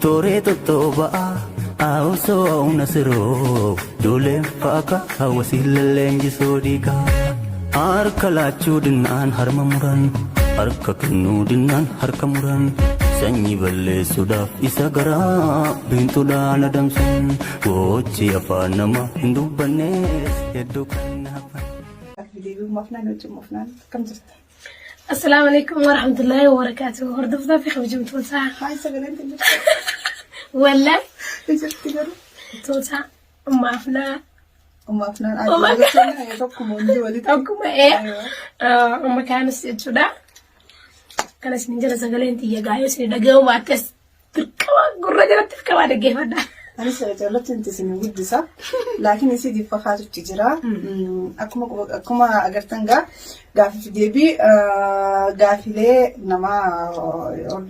Tooree tottooba'a osoo nasiroo ijoolleen faaka hawwasiin lalleenjisoo diigaa. Harka laachuu dinnaan harma muran, harka kennuu dinnaan harka muran. Sanyii balleessuudhaaf isa garaa biinxuudhaan adamsan. Gochi afaan nama hin dubbannes hedduu kan hafan. Deebiin mafnaan wajjin mafnaan akkam jirta? Assalaamu alaikum warahmatullahi wabarakatuh. Hordoftoota fi kabajamtoota. Haay sagaleen kun jirti. Wallahi Jirti garuu. toota umma afnaa Umma afnaan ajaa'iba tokkuma hundi walitti. Tokkuma ee umma kaanis jechuudha. Kana isin jala sagaleen tiyya gaayoo isin dhaga'uu baattes dirqama gurra jalatti dirqama dhaggeeffadha. Anis jaallattu inti isin guddisa. Laakiin isii fakkaatutti jira. Akkuma akkuma agartan gaa gaafii deebii gaafilee nama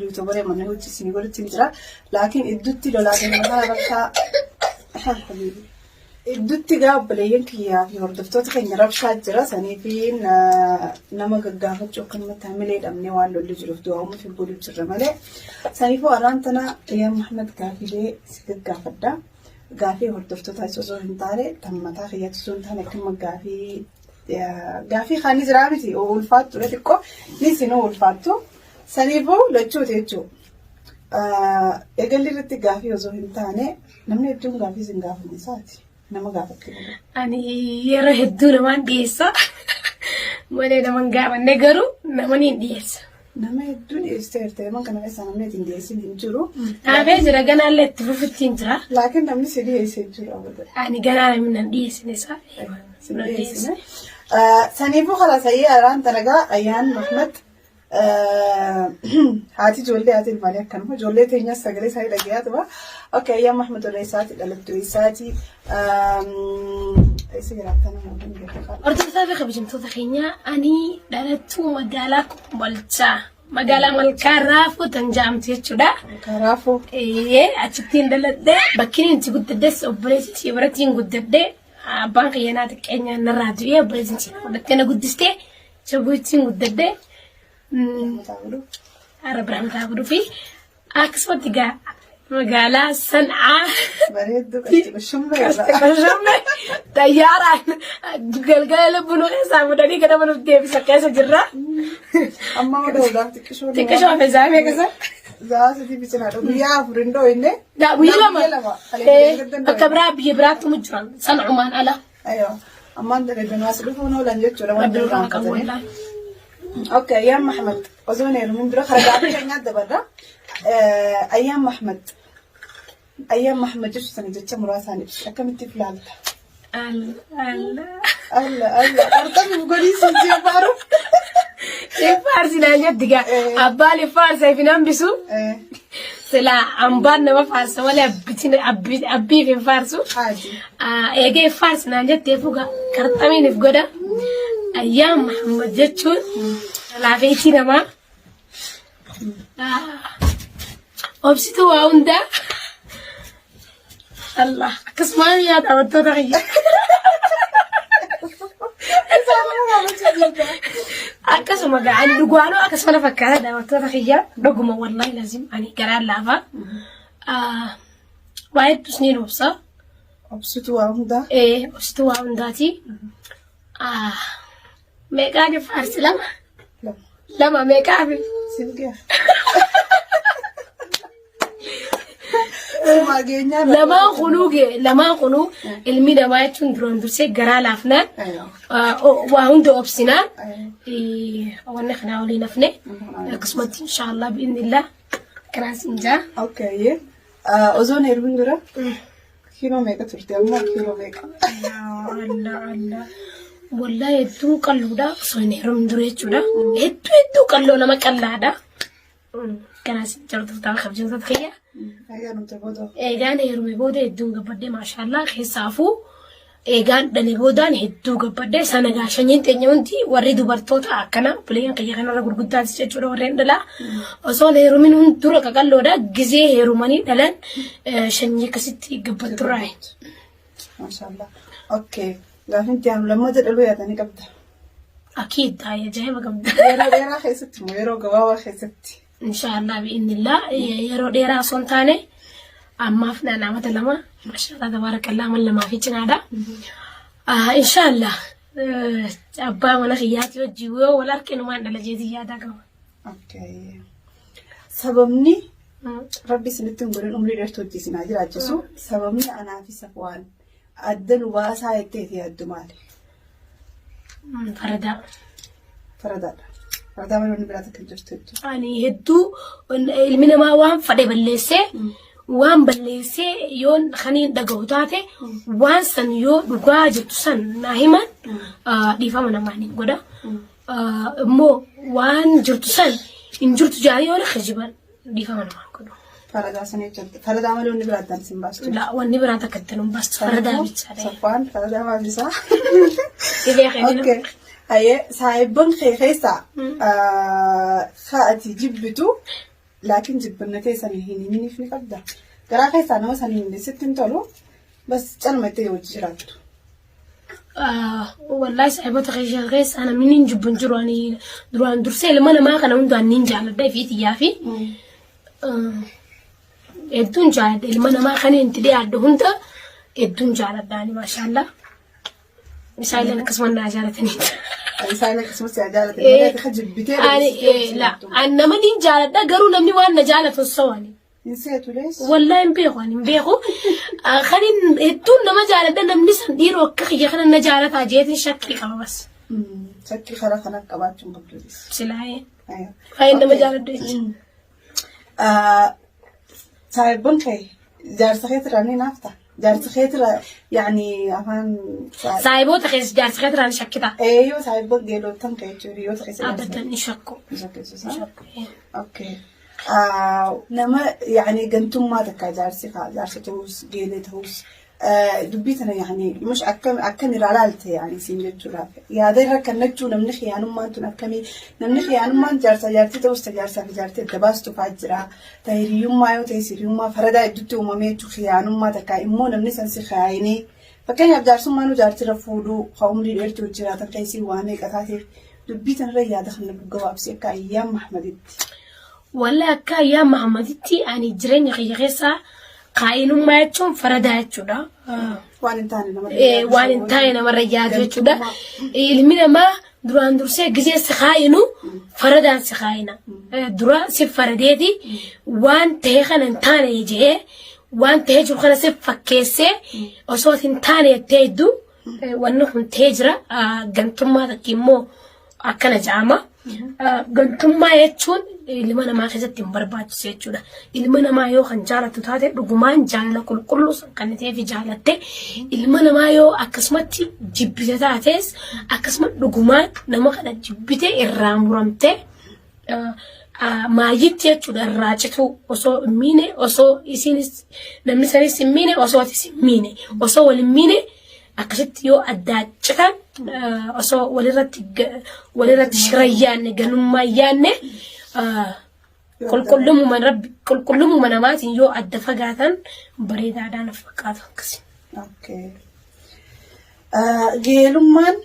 yuutuubaree mana hojii isin godhutti jira. Laakiin idduutti lolaa deemaa kana rabshaa idduutti gaa obboleeyyan kiyyaa fi hordoftoota keenya rabshaa jira. Sanii fi nama gaggaafachuu akkanumatti hamilee dhabnee waan lolli jiruuf du'aa fi godhu jirra malee. Saniifuu arraan tana yaa Muhammad gaafilee si gaggaafadha. Gaafii hordoftoota osoo hin taane tan mataa kiyyaatti osoo hin taane akkuma gaafii gaafii kaanii jiraa miti ulfaattu xiqqoo ni isinuu ulfaattu. Saniifuu lachuuti jechuudha. Eegalli irratti gaafii osoo hin taane namni hedduun gaafii isin gaafanne isaati. Nama gaafatte malee. Ani yeroo hedduu namaan dhiyeessa. Malee nama hin gaafanne garuu nama ni dhiyeessa. Nama hedduu dhiyeessiteerta. Yeroon kana keessa namni ittiin dhiyeessin hin jiru. Dhaabee jira ganaallee itti fufuttiin jira. Laakiin namni si dhiyeesse hin jiru abada. Ani ganaa namni nan dhiyeessine isaa. Si dhiyeessine. Saniifuu karaa sayyee araan tanagaa Ayyaan Mahmad haati ijoollee haati ilmaanii akkanuma ijoollee teenyas sagalee isaanii dhagayaa tura. Okay, Ayyaan Mahmad warra isaati dhalattuu isaati. Eessa jiraattan namoonni beekaa. Hordoftoota fi kabajamtoota keenya ani dhalattuu magaalaa Kombolchaa magaalaa Malkaa Raafuu tan jedhamtu jechuudha. Karaafuu. Eeyyee achittiin dhaladhee bakki inni itti guddadhes obboleessi ishee biratti hin guddadhee abbaan kiyya naa xiqqeenyaan narraa du'ee obboleessi ishee fudhattee na guddistee chabuutiin guddadhee Rabbi rahmataa godhuu fi akkasumatti egaa magaalaa San'aa Bareedduu qasti shummee irraa. Qashamme xayyaaraan galgala lubbuu nu keessaa fudhanii gara mana deebisa keessa jirra. Amma oduudhaaf xiqqishoo. Xiqqishoo hafe zaamee keessa. Za'a sadii bicinaadha. Guyyaa 4 hin dhooyne. Guyyaa 2. Guyyaa 2. Bakka biraa biyya biraatti mu jiran San'umaan ala. Aywa. Ammaan tana damaas dhufuun oolan jechuudha waan Rabbi nurraa qabu irraanfatanii. wallaahi. Okay, Ayyaan Mahmad. Osoo hin heerumin dura karaa gaafii keenyaa dabarra. Ayyaan Mahmad. Ayyaan Mahmad jechuun sana jecha muraasaan ibsi. Akkamitti if ilaalta? Allah Allah. Allah Allah. Qarxamii godhii siin jee baaru. Faarsi naan jetti gaa. Abbaan faarsa if hin hambisu. Silaa ambaan nama faarsa malee abbitiin abbiif hin faarsu. Haati. Eegee faarsi naan jettee fuga qarxamiin if godha. Ayyaan Muhammad jechuun laafeetii namaa. Obsituu waa hundaa. Allah akkasumaan yaa daawwattoota kiyya. Akkasuma gaa ani dhugaanoo akkasuma na fakkaata daawwattoota kiyya dhuguma wallahi lazim ani garaan laafa. Waa hedduus ni obsa. Obsituu waa hundaa. Ee obsituu waa hundaati. Meeqaan faarsi lama? 2. 2 meeqaafi? Siif gaha. Sumaa geenyaa Lamaan kunuu lamaan kunuu ilmi namaa jechuun duraan dursee garaa laafnaan waa hunda obsinaan wanni kanaa waliin hafne akkasumatti inshaallah bi'innillah kanaan siin jaa. Okay. Osoo hin heerumin dura kiiloo meeqa turte amma kiiloo meeqa? Allah Allah. Wallahi hedduu qalluudha osoo hin heerumin dura jechuudha. Hedduu hedduu qalloo nama qallaadha. Kanaas jaallattoota kabajamtoota kiyya. Egaa nuti booda. Eegaan heerume booda hedduun gabbadde maashaallah keessaafuu eegaan dhale boodaan hedduu gabbadde sana gaa shanyiin teenya hundi warri dubartoota akkana obboleeyyan kiyya kanarra gurguddaatis jechuudha warreen dhalaa osoo hin heerumin hundi dura qaqalloodha gizee heerumanii dhalan shanyii akkasitti gabbatturraa. Maashaallah. Okay. Gaafin itti aanu lammata dhaluu yaadanii qabda. Akiid taa'ee ajaa'iba qabda. Yeroo dheeraa keessatti moo yeroo gabaabaa keessatti? Inshaallah bi'innillah yeroo dheeraa osoo hin taane Ammaaf naan amata 2 maashaallah tabaarakallaa amal lamaa fi cinaadha. Inshaallah abbaa mana kiyyaati wajjin yoo wal arke numaan dhala jeetii yaadaa qaba. Okay. Sababni Rabbi isinitti hin godhin umrii dheertuu hojii isin haa jiraachisu. Sababni anaa fi Safwaan adda nu baasaa jetteeti yaaddu maali? Faradaa. Faradaadha. Faradaa malee wanni biraa takka hin jirtu jechuudha. Ani hedduu ilmi namaa waan fadhe balleessee waan balleessee yoon kaniin dhagahu taate waan san yoo dhugaa jirtu san naa himan dhiifama namaa ni godha. Immoo waan jirtu san hin jirtu jaanii yoo na kijiban dhiifama namaan godhu. Faradaa sana jechuudha. Faradaa malee wanni biraa addaan isin baastu. Laa wanni biraa takka itti nun baastu faradaa bichaadha. Saffaan faradaa maal isaa? Dhibee keenya. Okay. Hayyee saahibban kee keessaa ka ati jibbitu laakiin jibbanna tee sana hin himiniif ni qabda. Garaa keessaa nama sana hin sitti hin tolu bas calma itti hojii jiraattu. Wallahi saahibota keessa keessaa namni hin jibbu hin jiru ani duraan dursee ilma namaa kana hundaan niin jaaladha ifii xiyyaa fi hedduun jaaladha ilma namaa kan itti dhiyaadhu hunda hedduun jaaladha ani maashaallah. Isaan akkasuma naa jaalatanii. Isaan akkasumas yaa jaalatan malee ati ka jibbitee Ani la ani nama niin jaaladha garuu namni waan na jaalatu osoo ani. Hin seetu lees. Wallahi hin beeku ani hin beeku. Kanin hedduun nama jaaladha namni san dhiiroo akka kiyya kana na jaalataa jeetiin shakkii qaba bas. Shakkii karaa kana qabaachuun qabdu. Silaayee. Kanin nama jaaladhu jechuudha. Saahibban kee jaarsa keetirraa ni naafta. Jaarsa keetirraa yaani afaan Saahiboota keessa jaarsa keetirraa ni shakkitaa. Eeyyoo saahibban geelottan kee jechuudha hiriyoota keessa jaarsa. Abadan ni shakku. Ni shakkisiisa. Shakku. Okay. Nama yaani gantummaa takka jaarsi kaa jaarsa ta'us geelee ta'us dubbii tana yaani mush akkam akkam irraa laalte yaani siin jechuudhaaf yaada irra kennachuu namni khiyaanummaan tun akkamii namni khiyaanummaan jaarsa jaartii ta'us ta jaarsaa fi jaartii adda baastu fa'aa jira ta hiriyummaa yoo ta'es hiriyummaa faradaa hedduutti uumamee jechuu khiyaanummaa takka immoo namni san si khiyaayinee fakkeenyaaf jaarsummaan jaartirra fuudhuu ka umrii dheertuu jiraatan keessi waa meeqa taateef dubbii tanarra yaada kana gabaabsi akka Ayyaan Mahmaditti. Wallahi akka Ayyaan Mahmaditti ani jireenya kiyya keessaa kaa'inummaa jechuun faradaa jechuudha. Waan hin taane namarra Waan hin taane namarra yaadu jechuudha. Ilmi namaa duraan dursee gizee si kaa'inu faradaan si kaa'ina. Dura si faradeeti waan ta'e kana hin taane jedhee waan ta'ee jiru kana si fakkeessee osoo hin taane jettee hedduu wanni kun ta'ee jira. Gantummaa takka immoo akkana jedhama. Gantummaa jechuun ilma namaa keessatti hin barbaachisu jechuudha. Ilma namaa yoo kan jaalattu taate dhugumaan jaalala qulqulluu san kan ta'eef jaalatte ilma namaa yoo akkasumatti jibbite taates akkasuma dhugumaan nama kana jibbite irraa muramte maayyitti jechuudha irraa cituu osoo hin miine osoo isiinis namni sanis hin miine osoo atis hin miine osoo wal hin miine akkasitti yoo addaa citan osoo walirratti walirratti shira hin yaanne ganummaa hin yaanne qulqullumuma rabbi qulqullumuma namaatiin yoo adda fagaatan bareedaadhaan of fakkaatu akkasi. Okay. Geelummaan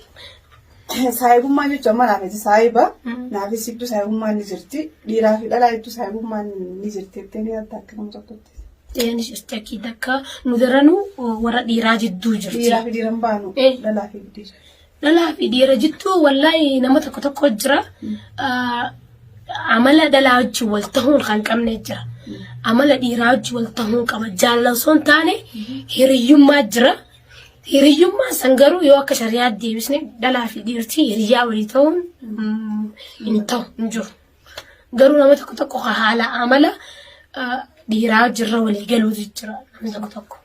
saahibummaa jechuun amma naafis saahiba naafis hedduu saahibummaan ni jirti dhiiraa fi dhalaa hedduu saahibummaan ni jirti jettee ni yaadda akka nama tokkotti. Een jirti akki takka nu daranuu warra dhiiraa jidduu jirti. Dhiiraa fi dhiiran baanu dhalaa fi dhiira. Dhalaa fi dhiira jidduu wallaahi nama tokko tokko jira. Amala dhalaa wajjin wal tahuun kan qabne jira. Amala dhiiraa wajjin wal tahuun qaba. Jaalala osoo hin taane hiriyyummaa jira. Hiriyyummaan san garuu yoo akka shari'aatti deebisne dhalaa fi dhiirti hiriyyaa walii ta'uun hin ta'u hin jiru. Garuu nama tokko tokko haala amala dhiiraa wajjirra walii galuutu jira namni tokko tokko.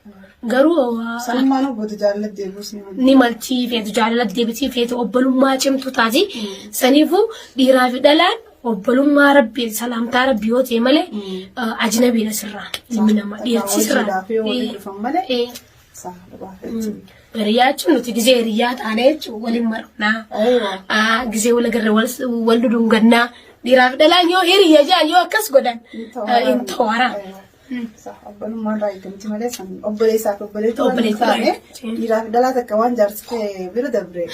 Garuu Sanummaan booda jaalala deebius ni malti. Ni maltii feetu jaalala deebitii feetu obbolummaa cimtu taati. Saniifuu dhiiraa fi dhalaan obbolummaa rabbii salaamtaa rabbii yoo ta'e malee ajnabiidha sirraa ilmi namaa dhiirti sirraa. Hojiidhaaf yoo waliin dhufan malee. Hiriyaa jechuun nuti gizee hiriyaa taane jechuun waliin marnaa. Gizee wal agarre wal dudungannaa. Dhiiraaf dhalaan yoo hiriya jaan yoo akkas godhan hin ta'u haraa. Obbolummaan irraa eegamti malee san obboleessaa fi obboleettii waan hin taane dhiiraa fi dhalaa takka waan jaarsi kee bira dabre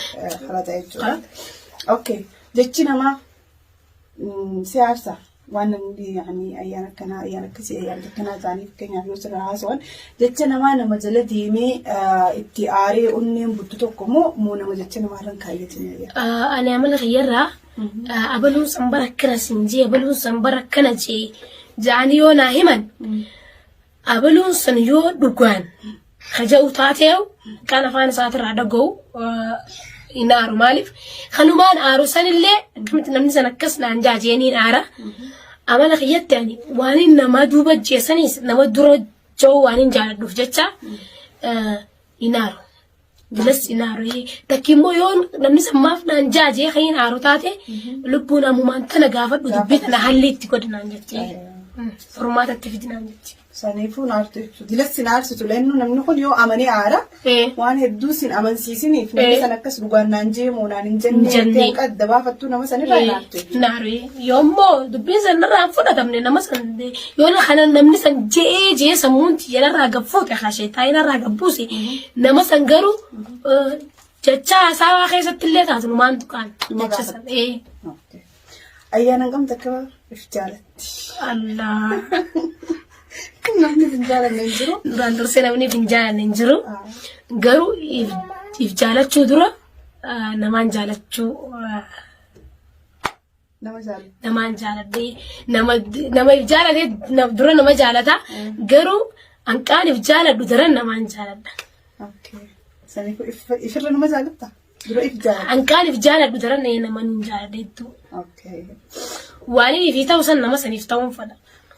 halaxa jechuudha. Okay. Jechi namaa si aarsa. Waan namni yaani ayyaana akkanaa ayyaana akkasii ayyaana akkanaa ta'anii fakkeenyaaf yoo sirraa haasawan jecha namaa nama jala deemee itti aaree onneen buttu tokko moo moo nama jecha namaa irra hin kaayyatin ayyaana. Ani amala kiyyarraa abaluun san bara akkana sin jee abaluun san bara akkana jee ja'anii yoo naa himan abaluun san yoo dhugaan kaja'u taateew kan afaan isaatirraa dhaga'u hin aaru maaliif kanumaan aaru sanillee akkamitti namni san akkas naan jaa jeeniin aara amala kiyyatti ani waan inni namaa duuba jeessanis nama dura ja'u waan hin jaaladhuuf jecha hin aaru. Bilas hin aaru. Takki immoo yoo namni san maaf naan jaa jee kan hin aaru taate lubbuun ammumaan tana gaafadhu dubbii tana halli itti godhi naan jetti. Furmaata itti fidi naan jetti. Saniifuu naartu jechuudha. Dilas sin aarsitu lennu namni kun yoo amanee aara waan hedduu sin amansiisiniif namni san akkas dhugaan naan jeemoo naan hin jenne jettee hanqa adda baafattuu nama sanirraa hin aartu jechuudha. Naaru yoommoo dubbiin san irraa hin fudhatamne nama san yoo kana namni san je'ee je'ee sammuun tiyya narraa gabfuute haa sheexaayii narraa gabbuuse nama san garuu jecha hasaawaa keessatti illee taatu numaan tuqaan jecha san. Ayyaana hin qabdu akka if jaalatti. Allah. Namni if hin jaalanne hin jiru. Duraan dursee namni if hin jaalanne hin jiru. Garuu if jaalachuu dura namaan jaalachuu Nama jaalatu. Namaan jaaladhee nama nama if jaalatee dura nama jaalata. Garuu hanqaan if jaaladhu daran namaan jaaladha. Okay. Saniifuu ifirra nama jaalatta? Dura if jaaladhu. Hanqaan if jaaladhu daran nama hin jaaladha hedduu. Okay. Waan inni ifii ta'u san nama saniif ta'uun fedha.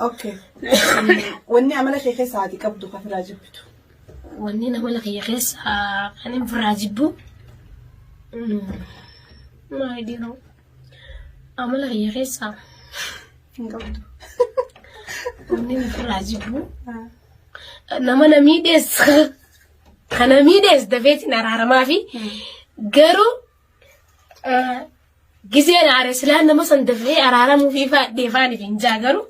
Okay. Wanni amala kee keessaa ati qabdu kan firaa jibbitu. Wanni amala kiyya keessaa kan hin firaa jibbu. Maal dhiiroo? Amala kiyya keessaa Hin qabdu. wanni hin firaa jibbu. Nama na miidhees kana miidhees dafeetiin araaramaa fi garuu gizeen aare silaan nama san dafee araaramuu fi faadhee faaniif hin jaa garuu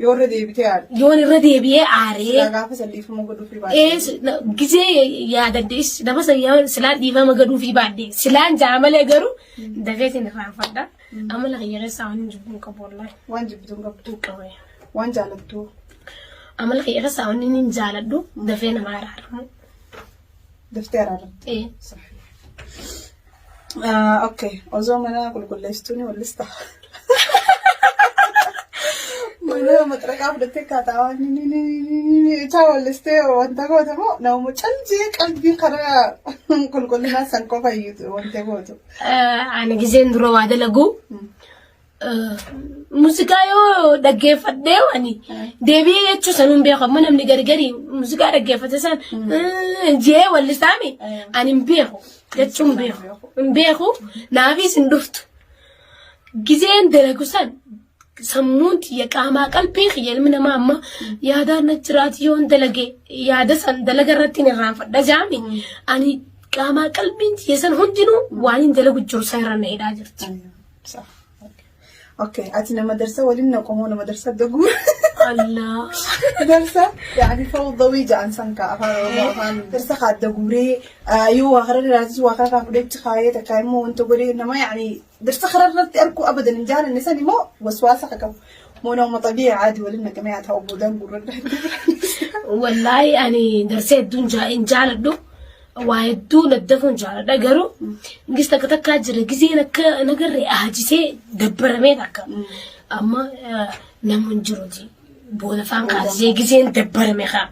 Yoo irra deebitee aare. Yoon irra deebi'ee aaree. Silaa gaafa san dhiifama godhuufii baadhee. Gizee yaadadde nama san yoo silaan dhiifama godhuufii baadhee silaan jaa malee garuu dafeetiin irraanfadha. Amala kiyya keessaa waan hin jibbu hin qabu wallaahi. Waan jibbitu hin qabdu. Hin qabu. Waan jaalattu. Amala kiyya keessaa waan hin jaaladhu dafee nama araaramu. Daftee araaramte. Ee. Okay. Osoo mana qulqulleessituu ni wallista. Mana maxraqaa fudhattee akkaataa waan ni ni ni ni ni ichaa wallistee wanta goote moo nama caljee qalbii karaa qulqullinaa san qofa iyyutu wanta gootu. Ani gizeen dura waa dalagu muuziqaa yoo dhaggeeffadhee ani deebi'ee jechuu sanuun beeku amma namni gargari muuziqaa dhaggeeffate san jee wallisaami ani hin beeku jechuun beeku hin beeku naafis hin dhuftu gizeen dalagu san sammuun tiyya qaamaa qalbii kiyya ilmi namaa amma yaadaan na jiraati yoon dalage yaada san dalaga irratti hin irraanfadha jaami ani qaamaa qalbiin tiyya san hundinuu waan hin dalagu jiru san irra na hidhaa jirti. Sah. Okay, ati nama darsa waliin naqomoo nama darsa daguu. Allah. Darsa yaani fawdawi ja'an san ka afaan Oromoo afaan darsa ka adda guuree yoo waa karaa irraatis waa karaa fudhachi kaayee takka immoo wanta godhee nama yaani darsa karaa irratti arguu abadan hin jaalanne san immoo waswaasa ka qabu. Moo nama xabii'a caadi waliin naqamee haa ta'u boodaan gurradha. Wallaahi ani darsee hedduun hin jaaladhu. Waa hedduu naddafuun jaaladha garuu gis takka takkaa jira gizeen akka nagarre aajisee dabbaramee takka amma nama hin jiruti booda faan kaasisee gizeen dabbarame kaa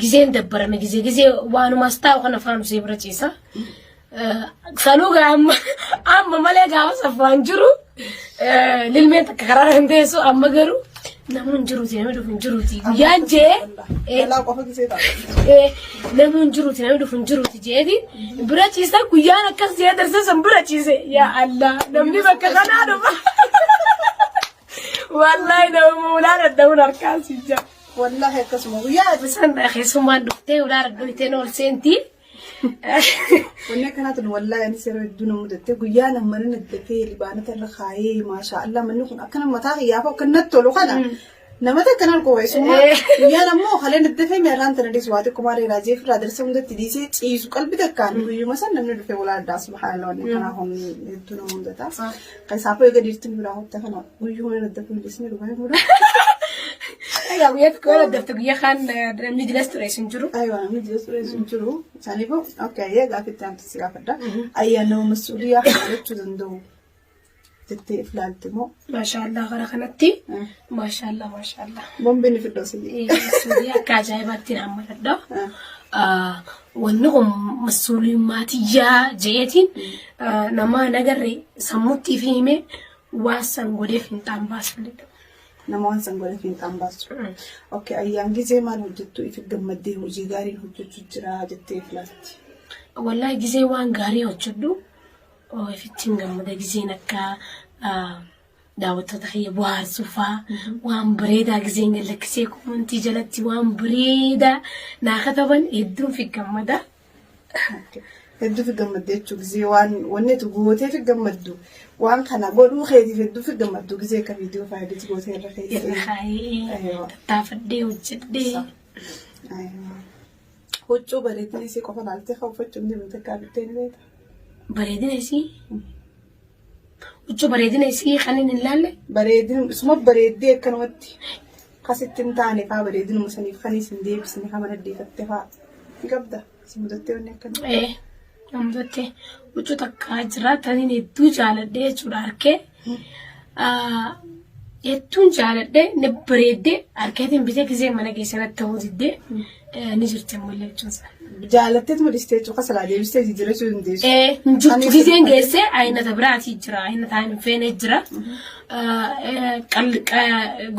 gizeen dabbarame gizee gizee waanumaas taa'u kana faan usee bira ciisa. Sanuu gaa amma amma malee gaafa safwaan jiru lilmeen takka karaa hin teessu amma garuu namni hin jiruti namni dhufu hin jiruti guyyaan jee Balaa qofa gisee ta'a. Namni hin jiruti namni dhufu hin jiruti jeeti bira ciisa guyyaan akkas jee darsa san bira ciise yaa Allah namni bakka kanaa dhufa. Wallaahi nama ulaa dadhabuun harkaan si jaa. Wallaahi akkasuma guyyaa San keessummaan dhuftee ulaa dadhabitee ol seentii. Wanni akkanaa tun wallaahi anis yeroo hedduu na mudatte guyyaa nan mana naddafee libaanata irra kaayee maashaa Allah manni kun akkana mataa kiyyaaf akka natti tolu kana Nama takka nan qobeessummaa guyyaan ammoo haleen itti feme irraan tana dhiisu waa xiqqoo maal irraa jeef irraa darsa hundatti dhiisee ciisu qalbi takkaan guyyuma san namni dhufe walaa addaa subhaanallah wanni kanaa kun hedduu nama mudata. Keessaafuu eega dhiirtiin biraa hotta kana guyyuma inni adda kun dhiisni dhugaa hin godhu. Egaa guyyaa tokko yoo daddafte guyyaa kaan namni dilas ture sun jiru. Aywa namni dilas ture sun jiru. Saniifuu okay gaaffii itti aantu si gaafadha. Ayyaan nama masuuliyaa fudhachuu danda'u jettee if laalte moo? Maashaallah gara kanatti. Maashaallah maashaallah. Bombiin ni fidhoo si. Masuuliyaa akka ajaa'ibaatti na hammatadha. Wanni kun masuuliyummaa tiyyaa je'eetiin nama nagarre sammuutti fi himee waan san godheef hin xaan baasullee. Nama waan san godheef hin xaan baasu. Okay ayyaan gizee maal hojjettu ifi gammaddee hojii gaariin hojjechuu jira jettee if laalti? Wallaahi gizee waan gaarii hojjedhu Ifittiin gammada gizeen akka daawwattoota kiyya bohaarsuu faa waan bareedaa gizeen gad lakkisee koomantii jalatti waan bareedaa naa kataban hedduun fi gammada. Hedduu fi gammadde jechuun gizee waan wanni ati gootee fi gammaddu waan kana godhuu keetiif hedduu fi gammaddu gizee akka viidiyoo faayidii gootee irra keessee. Irra kaayee tattaafadhee hojjedhee. Huccuu bareedina isii qofa laaltee kan uffachuu hin deemne takkaa bittee ni beektaa? Bareedina isii huccuu bareedina isii kan inni hin laalle. Bareedina isuma bareeddee akkanumatti kasitti hin taane faa bareedinuma saniif kan isin deebisne kan mana deefatte faa ni qabda si mudattee wanni akkana. Ee na mudatte huccuu takkaa jira taniin hedduu jaaladhe jechuudha harkee. Hedduun jaaladhe ni bareedde harkeetiin bitee gisee mana keessatti ta'uu diddee ni jirti ammallee jechuun isaa. Jaalatteetuma dhistee jechuudha kasalaa deebistee jijjiirachuu dandeessu. Hin jirtu giseen geessee aynata biraatii jira aynata hin feene jira.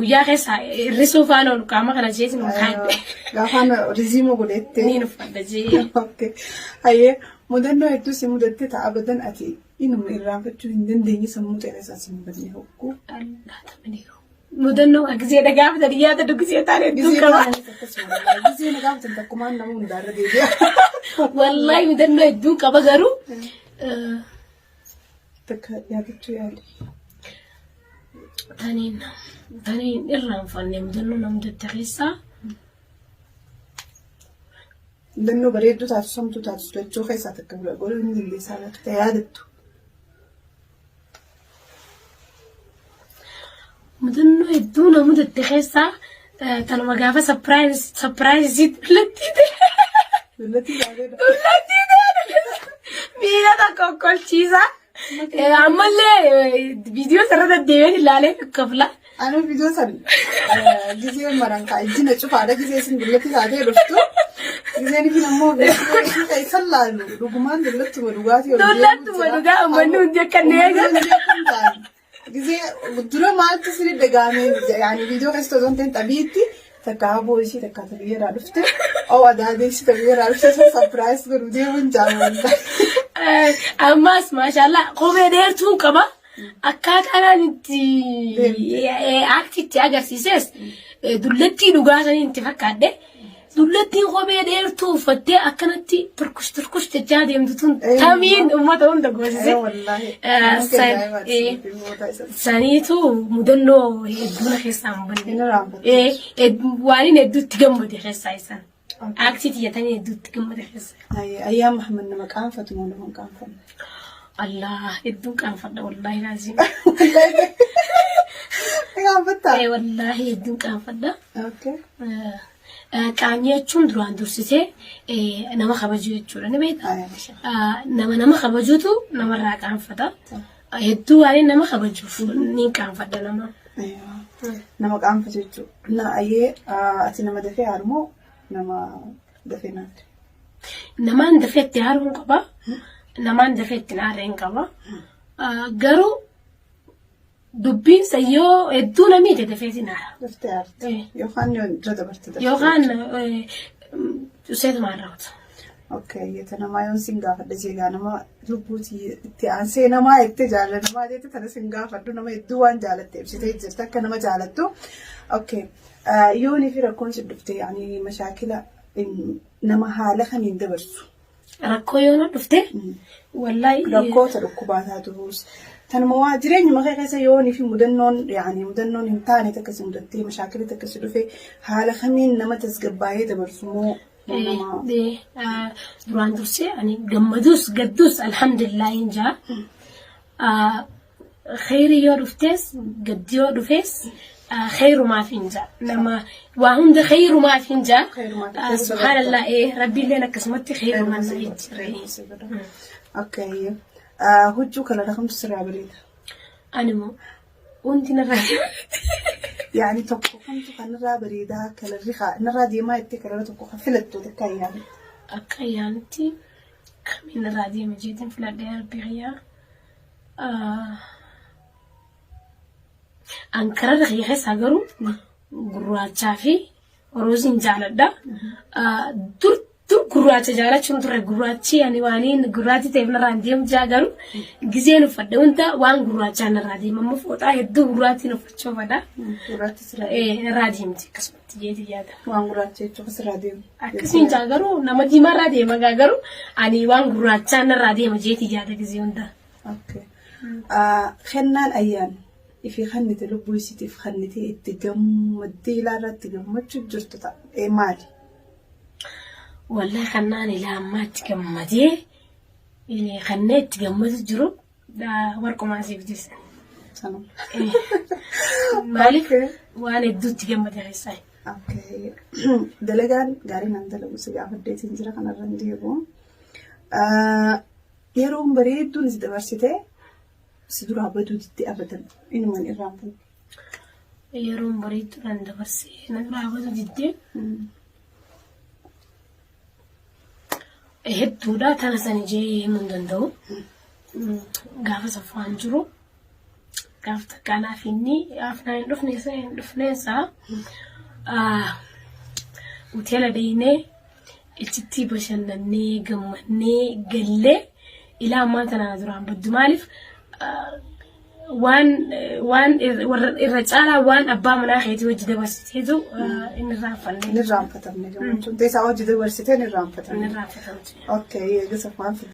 Guyyaa keessa hir'isuu faana ol qaama kana jeetiin ol kaa'e. Gaafaan riziimoo godhettee. Niin uffadha jee. Hayyee mudannoo hedduu si mudatte ta'a abadan ati Inuma irraanfachuu hin dandeenye sammuu ta'e keessaa si hin badne hogguu. Mudannoo kan gisee na gaafatan yaada gisee taane hedduu Gisee qaba. taanis akkasuma. Gisee na gaafatan takkumaan nama hundaarra deebi'a. Wallaahi mudannoo hedduu qaba garuu Takka yaadachuu yaali. taniin taniin irraanfanne mudannoo na mudatte keessaa Mudannoo bareedduu taatu samtuu taatu lachuu keessaa takka bira godhuu hin dandeessaa laata yaadattu. Mudannoo hedduu na mudatte keessaa tanuma gaafa sapiraayizii dullattii ta'e. Dullattii taateedha. Dullattii ta'e. Miila tokko okkolchiisa. Ammallee viidiyoo sarara deddeebi'een ilaalee kafla. Ani viidiyoo san gisee maran kaa ijjina cufaadha gisee isin dullatti taatee dhuftu. Giseen isin ammoo viidiyoo ishii ta'e san laalu dhugumaan dullattuma dhugaatii ol Dullattuma dhugaa uummanni hundi akka inni eegan. Gisee dura maaltu isin dhagaame yaani viidiyoo keessa osoo hin ta'in xabiitti takka aboo ishii takka biyya dhufte oo adaadee ishii takka biyya dhufte sun surprise godhu deemuun jaalladha. Ammas maashaallah kophee dheertuun qaba. Akkaataan ani itti aakti itti agarsiises dullattii dhugaa saniin itti fakkaadhe. Dullattiin kophee dheertuu uffattee akkanatti turkush turkush jechaa deemtu tun tamiin uummata hunda goosise. Saniitu mudannoo hedduu na keessaa hin banne. Waan inni hedduu itti gammade keessaa isaan. Aaktii tiyyatanii hedduu itti gammade keessa. Ayyaa Muhammad nama qaanfatu moo nama hin qaanfanne? Allah hedduun qaanfadha wallaahi laazim. Qaanfattaa? Ee wallaahi hedduun qaanfadha. Okay. Qaanyii jechuun duraan dursisee nama kabajuu jechuudha ni beektaa? Nama nama kabajuutu namarraa qaanfata. Hedduu waan nama kabajuuf ni qaanfadha nama. Nama qaanfatu jechuudha. Na ayyee ati nama dafee aaru moo nama dafee naatu? Namaan dafee itti aaruu hin qaba. Namaan dafee itti hin aarre hin qaba. Garuu dubbiinsa yoo hedduu na miite dafee itti aara. Daftee aarte. Yookaan yoo irra dabarte daftee. Yookaan useetumaan raawwata. Okay, yeta namaa yoon sin gaafadha jeegaa nama lubbuuti itti aansee namaa jettee jaalala namaa jette tana sin gaafadhu nama hedduu waan jaalatte ibsitee jirta akka nama jaalattu. Okay, yoonii fi rakkoon si dhufte yaani mashaakila nama haala kamiin dabarsu. Rakkoo yoo na dhufte wallaahi Rakkoota dhukkubaa taatuus Tanuma waa jireenyuma kee keessa yoonii fi mudannoon yaani mudannoon hin taane takka si mudattee mashaakilli takka si dhufe haala kamiin nama tasgabbaa'ee dabarsu moo nama Duraan dursee ani gammaduus gadduus alhamdulillah hin jaa. Kheyrii yoo dhuftees gaddi yoo dhufees kheyrumaaf hin jaa. Nama waa hunda kheyrumaaf hin jaa. Kheyrumaaf, kheyru Subhaanallah rabbiilleen akkasumatti kheyrumaan na jijjiire. Okay. Huccuu kalara kamtu sirraa bareeda? Ani immoo wanti narraa Yaani tokko kamtu kanarraa bareedaa kalarri narraa deemaa jettee kalara tokko kan filattu takka ayyaana. Akka ayyaanitti kamiin narraa deema jeetiin filadhee rabbii kiyyaa. An kararra kiyya keessaa garuu gurraachaa fi rooziin jaaladha. Dur dur gurraacha jaalachuun ture gurraachi ani waaniin gurraachi ta'eef narraa hin deemu jaa garuu gizeen uffadhe hunda waan gurraachaa narraa deema amma fooxaa hedduu gurraattiin uffachuu fadha. Gurraachi sirraa Narraa deemti akkasumatti jeeti yaada. Waan gurraacha jechuun sirraa deemu. Akkasiin jaa garuu nama diimaa irraa deema gaa garuu ani waan gurraachaa narraa deema jeeti yaada gizee hunda. Okay. Kennaan ayyaan ifii kannite lubbuu isiitiif kannite itti gammaddee ilaalaa itti gammachuu jirtu ta'a. Maali? Wallahi kannaan ilaa ammaa itti gammadee kanneen itti gammadu jiru warqumaa siif jessa. Sanuma. Maaliif waan hedduu itti gammade keessaa. Okay. Dalagaan gaarii nan dalagu si gaafadheetiin jira kanarra hin deebi'u. Yeroon bareedduun si dabarsitee si duraa baduu diddee abadan inuma hin irraanfanne. Yeroon bareedduudhaan dabarsee na duraa baduu diddee hedduudha tana sani jee himuu hin danda'u. Gaafa saffaan jiru gaaf takka anaaf inni afnaan hin dhufne isa hin dhufne isaa hoteela deemnee ichitti bashannannee gammannee gallee ilaa ammaa tana duraan baddu maaliif waan waan irra caalaa waan abbaa manaa keetii hojii dabarsiteetu inni irraanfanne. Inni irraanfatamne gammachuun teessaa hojii dabarsitee inni irraanfatamne. Inni irraanfatamte. Okay, eega saffaan fide.